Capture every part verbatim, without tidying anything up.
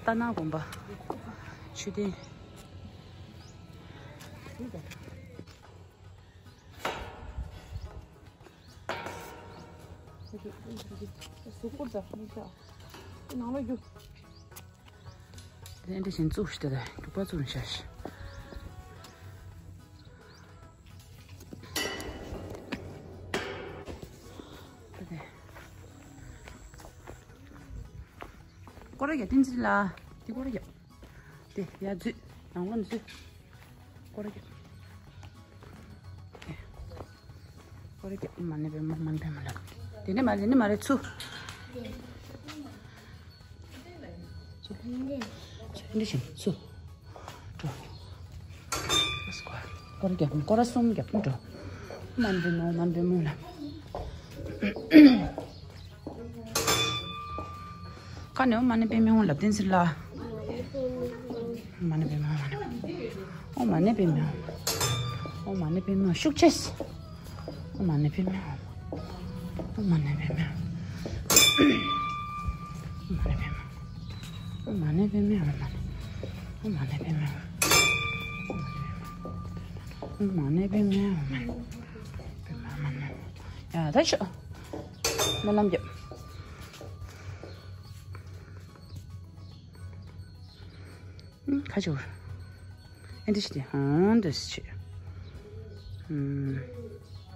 རྟ་ནག་དགོན་པ། མཆོད་རྟེན། གཟུགས་པོ་ད་མི་ཤ། ནང་ལ་རྒྱུ། དེ་འདྲ་བཞིན་བཙུགས་ཤིག་དེ་ལ་རྒྱུག་པ་བཙུགས་ནས་བཞག་ཤིག་དེ་དེ། སྐོར་ར་རྒྱག་བསྟན་འཛིན་ལགས། དེ་སྐོར་ར་རྒྱག་དེ་ཡར་འཛུལ། ནང་ལོགས་འཛུལ། སྐོར་ར་རྒྱག་དེ། སྐོར་ར་རྒྱག་མ་ཎི་པདྨེ་མ་ཎི་པདྨེ་ལབ། དེ་ནས་མ་རེད། དེ་ནས་མ་རེད། ཚུར། འདི་བཞིན་ཚུར། འགྲོ། སྐོར་ར་རྒྱག་སྐོར་ར་གསུམ་རྒྱག་འགྲོ། མ་ཎི་པདྨེ་མ་ཎི་པདྨེ་ལབ། ཁ་ནས་ཨོཾ་མ་ཎི་པདྨེ་ཧཱུྃ་ལབ་བསྟན་ཟེར་ལ། མ་ཎི་པདྨེ་ཧཱུྃ་མ་ཎི། ཨོཾ་མ་ཎི་པདྨེ་ཧཱུྃ། ཨོཾ་མ་ཎི་པདྨེ་ཧཱུྃ། ཤུགས་ཆེ། ཨོཾ་མ་ཎི་པདྨེ་ཧཱུྃ། ཨོཾ་མ་ཎི་པདྨེ་ཧཱུྃ། ཨོཾ་མ་ཎི་པདྨེ་ཧཱུྃ། ཨོཾ་མ་ཎི་པདྨེ་ཧཱུྃ། ཨོཾ་མ་ཎི་པདྨེ་ཧཱུྃ། ཨོཾ་མ་ཎི་པདྨེ་ཧཱུྃ། ཡ་ད་ཤོག་སྨོན་ལམ་རྒྱབ། ཁ་ཆེ་བར། ཨེ་འདི་ཞིག་དེ་ཧང་འདི་ཞིག་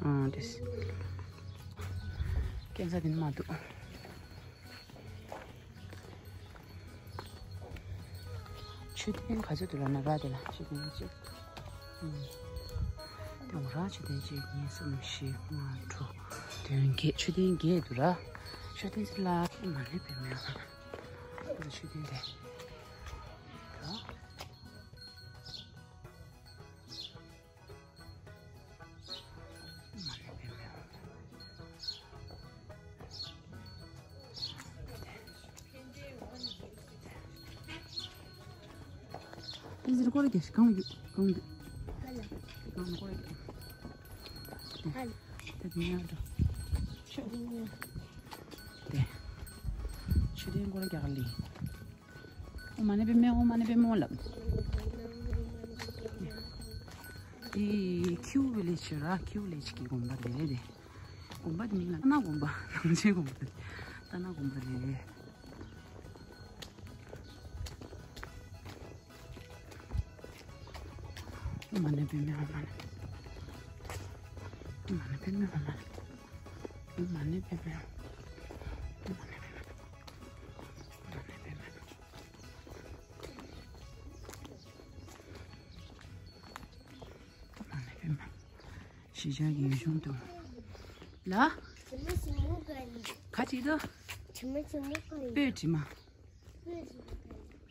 ཨང་འདི། ཀན་ས་དེ་ནི་མ་འདུག་མཆོད་རྟེན་ག་ཚོད་འདུག་ལབ་ན་ར་དེ་ལ་མཆོད་རྟེན་གཅིག་དེ་འོ་ར་མཆོད་རྟེན་གཅིག་གཉིས་གསུམ་བཞི་ལྔ་དྲུག་བདུན་བརྒྱད། མཆོད་རྟེན་བརྒྱད་འདུག་ར། མཆོད་རྟེན་ཚོ་ལ་མ་ཎི་པདྨེ་ཧཱུྃ། མཆོད་རྟེན་དེ་ར། མ་ཎི་པདྨེ་ཧཱུྃ། ཨེ་ཟེར་སྐོར་ར་རྒྱག་ཤིག་གང་རྒྱུག་གང་རྒྱུག་གང་སྐོར་ར་རྒྱག་ད་དེ་ཡར་འགྲོ། ཤོག་དེ། མཆོད་རྟེན་སྐོར་ར་རྒྱག་ག་ལི། ཨོཾ་མ་ཎི་པདྨེ་ཧཱུྃ། ཨོཾ་མ་ཎི་པདྨེ་ཧཱུྃ་ལབ། འདི་ཁྱིའུ་ཝི་ལེཇ་ར། ཁྱིའུ་ཝི་ལེཇ་གི་དགོན་པ་རེད་དེ། དགོན་པ་དེ་མིང་ལ་རྟ་ནག་དགོན་པ། ནང་ཆེན་དགོན་པ་རེད། རྟ་ནག་དགོན་པ་རེད། ཨོཾ་མ་ཎི་པདྨེ་ཧཱུྃ། ཨོཾ་མ་ཎི་པདྨེ་ཧཱུྃ། ཨོཾ་མ་ཎི་པདྨེ་ཧཱུྃ། ཨོཾ་མ་ཎི་པདྨེ་ཧཱུྃ། ཨོཾ་མ་ཎི་པདྨེ་ཧཱུྃ། ཨོཾ་མ་ཎི་པདྨེ་ཧཱུྃ། གཞིས་ཆགས་ཀྱི་ཡུལ་ལྗོངས་དུ། ལ། ག་ཅིག་དོ། སྤོས་དྲི་མ།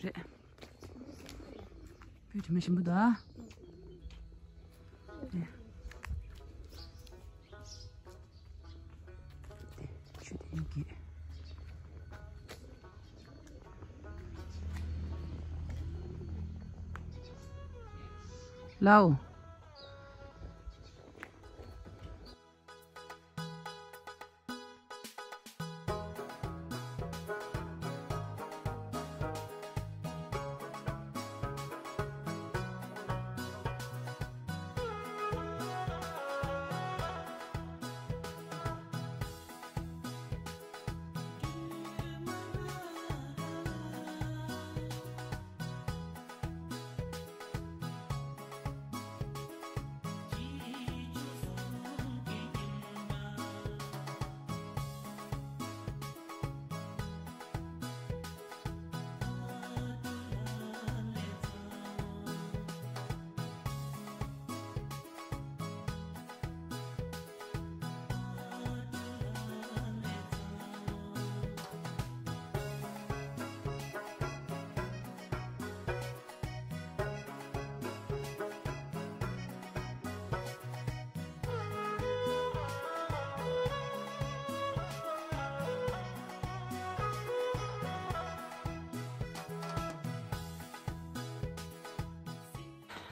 རེད། སྤོས་དྲི་མ་ཞིམ་པོ་འདུག་ཨ། རེད། དེ་ཆུ་དེ་ཡོད་ཀྱི། ལའོ།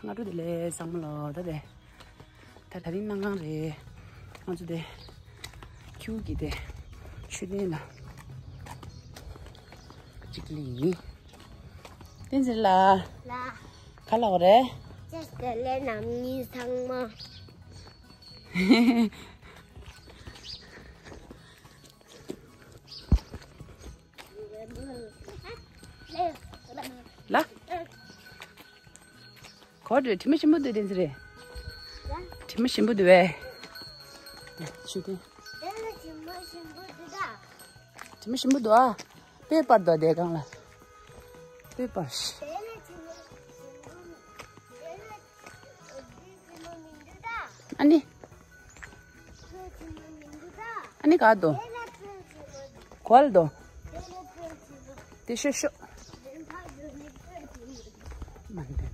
སྔ་དྲོ་བདེ་ལེགས་ཚང་མ་ལ། ད་དེ། ད་དེ་རིང་གནངས་གང་རེད། ང་ཚོ་དེ་ཁྱིའུ་གི་དེ་མཆོད་རྟེན་ལ་གཅིག་ལས་ཡིན། བསྟན་འཛིན་ལགས། ལགས། ག་ལ་འོ་རེད། ཅེས་དེ་ལས་ནམ་གཉིས་ཚང་མ། ལ། གོ་དྲི་མ་ཞིམ་པོ་འདུག་བསྟན་འཛིན་རེད། དྲི་མ་ཞིམ་པོ་འདུག་བས། ཆུ་དེ། དེ་ལ་དྲི་མ་ཞིམ་པོ་འདུག་ད། དྲི་མ་ཞིམ་པོ་འདུག་ཨ། པེ་པར་འདུག་དེ་སྒང་ལ། པེ་པར། དེ་ལ་དྲི་མ་ཞིམ་པོ་མི་འདུག་དེ་ལ་དྲི་མ་མི་འདུག་ད། ཨ་ནི། ཨ་ནི་ག་དོ། གོལ་དོ། དེ་ཤོ་ཤོ། མ་འདི་ན།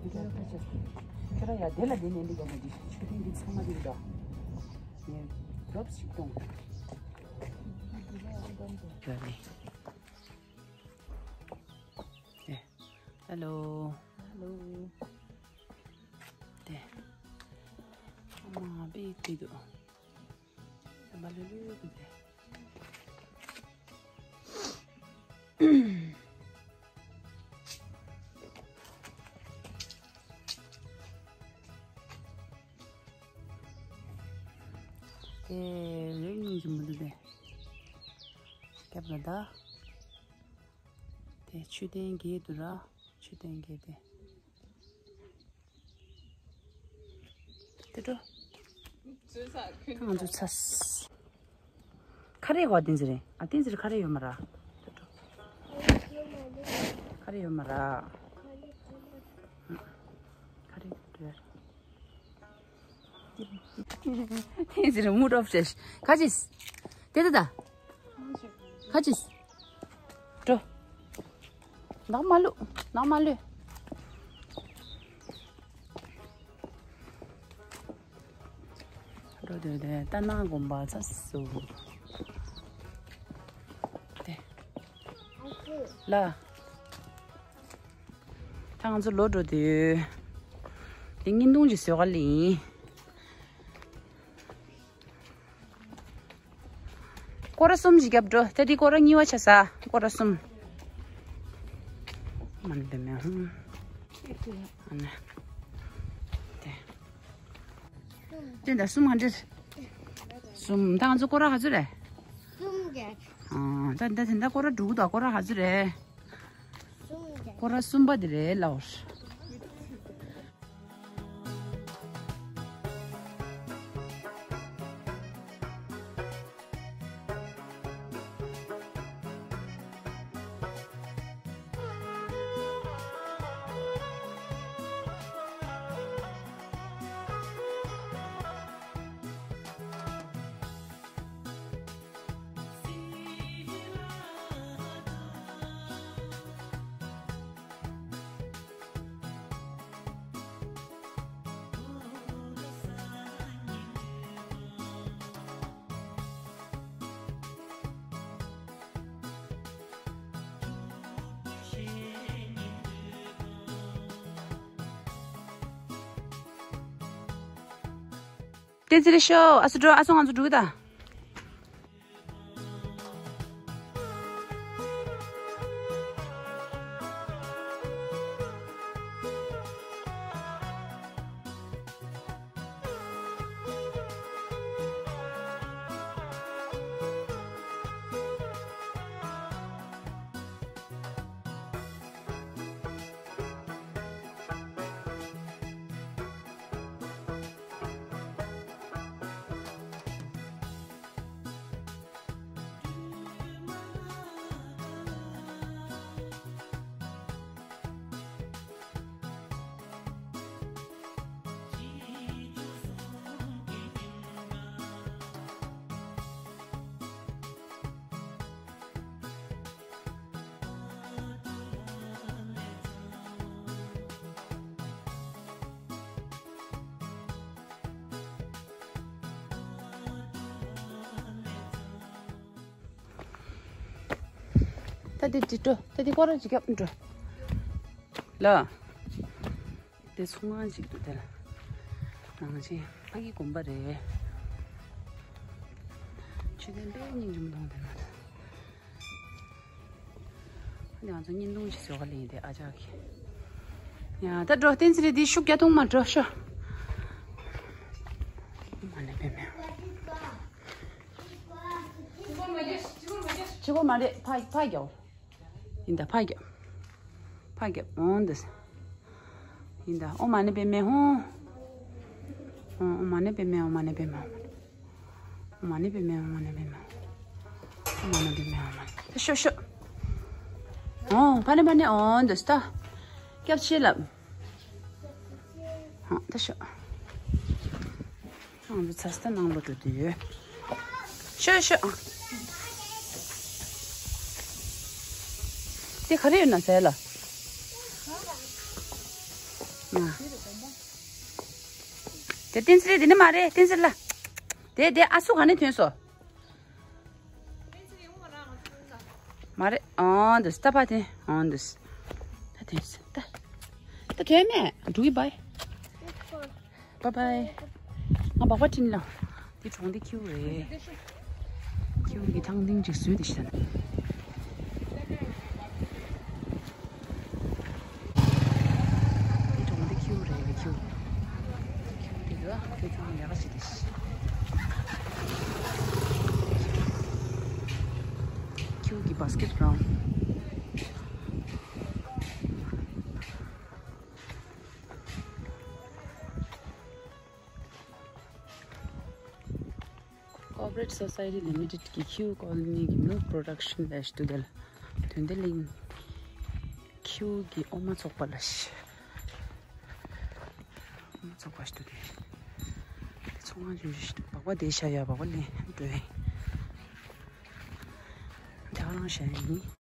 ཁྱེད་རང་ཡ་དེ་ལ་དེ་ནས་འདི་ག་ནས་འདི་ཆུ་ཐིང་འདི་ཚང་མ་འདི་རེད་ད། ངས་ཌོབ་ཞིག་གཏོང་། ཧེ་ལོ། ཧེ་ལོ། དེ། ཨ་མ་བི་དེ་དུ། དེ་མ་ལུ་ལུ་དུ་དེ། དེ་རེ་གཉིས་ཀྱི་མུ་དུ་དེ། རྒྱབ་ལ་ད། དེ་མཆོད་རྟེན་གྱི་དུ་ར། མཆོད་རྟེན་གྱི་དེ། དེ་འགྲོ། ང་ཚོ་ཚ། ཁ་རས་གོ་བསྟན་འཛིན་རེད། ཨ་བསྟན་འཛིན་ཁ་རས་ཡོད་མ་ར། དེ་འགྲོ། ཁ་རས་ཡོད་མ་ར། ཁ་རས་འགྲོ། བསྟན་འཛིན་རེད་མུ་རོབ་ཤེས། ཁ་ཅིས། དེ་དེ་ད། ཁ་ཅིས། འགྲོ། ནག་མ་ལུས། ནག་མ་ལུས། འགྲོ་དེ་དེ་ལྟ་ན་དགོན་པ་ཚ་སུ། དེ། ལ། ད་ང་ཚོ་ལོག་འགྲོ་དུས། དེ་བརྙན་ཐུང་ཅིག་བཟོ་ག་ལ་ཡིན། སྐོར་ར་གསུམ་ཞིག་བརྒྱབ་འགྲོ། ད་འདི་སྐོར་ར་གཉིས་པ་ཆགས་ས། སྐོར་ར་གསུམ། མ་འདི་མེད་ཧུམ། ཨ་ནི། དེ། དེ་འདྲ་གསུམ་ག་འདྲ། གསུམ། ད་ང་ཚོ་སྐོར་ར་ག་ཚོད་རེད། གསུམ་བརྒྱབ། ཨ། ད་ད་དེ་འདྲ་སྐོར་ར་དྲུག་དང་སྐོར་ར་ག་ཚོད་རེད། གསུམ་བརྒྱབ། སྐོར་ར་གསུམ་པ་དེ་རེད་ལགས། བསྟན་འཛིན་ལེགས་ཤོག་ཨ་སུ་འགྲོ། ཨ་སུ་ང་ཚོ་འགྲོ་གི་ད། ད་དེ་དེ་འགྲོ། ད་དེ་སྐོར་ར་ཅིག་རྒྱབ་འགྲོ། ལ། དེ་ཚོང་ཁང་ཅིག་འདུག་དེ་ལ། ནང་ཆེན་ཕ་གི་དགོན་པ་རེད། མཆོད་རྟེན་དཔེ་སྙིང་རྗེ་མོ་མཐོང་དེ་ན། ང་ཚོ་བརྙན་ཐུང་ཞིག་བཟོ་ག་ལེན་དེ་ཨ་ཅག་གིས། ཡ་ད་འགྲོ། བསྟན་འཛིན་རེད། འདི་ཤུགས་རྒྱག་ཐུང་མ་འགྲོ་ཤོག་མ་ནས་པེ་མེ། ཕྱི་གོ་མ་རེད། ཕ་ཕ་རྒྱོ། ཡིན་ད་ཕ་རྒྱོ། ཕ་རྒྱོ་འོང་འདི། ཡིན་ད་ཨོཾ་མ་ཎི་པདྨེ་ཧཱུྃ། ཨོཾ་མ་ཎི་པདྨེ་ཧཱུྃ། ཨོཾ་མ་ཎི་པདྨེ་ཧཱུྃ། ཨོཾ་མ་ཎི་པདྨེ་ཧཱུྃ། ཨོཾ་མ་ཎི་པདྨེ་ཧཱུྃ། ཨོཾ་མ་ཎི་པདྨེ་ཧཱུྃ། ཤོ་ཤོ། ཨོ་ཕ་ནི་ཕ་ནི་འོང་འདི་སྟ། སྐྱབས་ཆེ་ལབ། ཧང་ད་ཤོ། ང་ཚོ་ཚ་སྟ་ནང་ལོ་འགྲོ་དུས་ཡོད། ཤོ་ཤོ། དེ་ག་རེ་ཡོད་ན་ཟེར་ལ། ང་། དེ་བསྟན་འཛིན་རེད། དེ་ནི་མ་རེད། བསྟན་འཛིན་ལ། དེ་དེ་ཨ་སུ་ག་ནས་ཐོན་སོ། མ་རེད། ཨང་འདུག་སྟ་པ་དེ་ཨང་འདུག་ད་དེ་ད་ད་དོན་མེད་འགྲོ་གི་བའི། བའི་བའི། ང་སྦག་སྦག་ཁྲིད་ལ། འདི་གྲོང་སྡེ་ཁྱིའུ་རེད། ཁྱིའུ་གི་ཐང་སྟེང་ཅིག་བཟོས་ཏེ་བཞག་འདི་གྲོང་སྡེ་ཁྱིའུ་རེད། ཁྱིའུ། ཁྱིའུ་དེ་ལ་དེ་ཚང་ཡག་ག་ཞིག་རེད། ཁྱིའུ་གི་བཱ་སི་ཀེཊ་གི་རའུན་ཌི། Corporate Society Limited གི་ཁྱིའུ་ཀོ་ལོ་ནི་གི་མིལཀ་པྲོ་ཌག་ཤན་ལས་ཞུ་དེ་ལ་དོན་ལྡན་གླིང་ཁྱིའུ་གི་འོ་མ་ཚོགས་པ་ལ་ཤི། འོ་མ་ཚོགས་པ་ཞུ་དེ་དེ་ཚོང་ང་ཞུ་ཞུ་སྦག་སྦག་དེ་ཤ་ཡ་སྦག་སྦག་ལེན་འགྲོ་ཡིན། དེ་ག་རང་ཤ་ཡིན།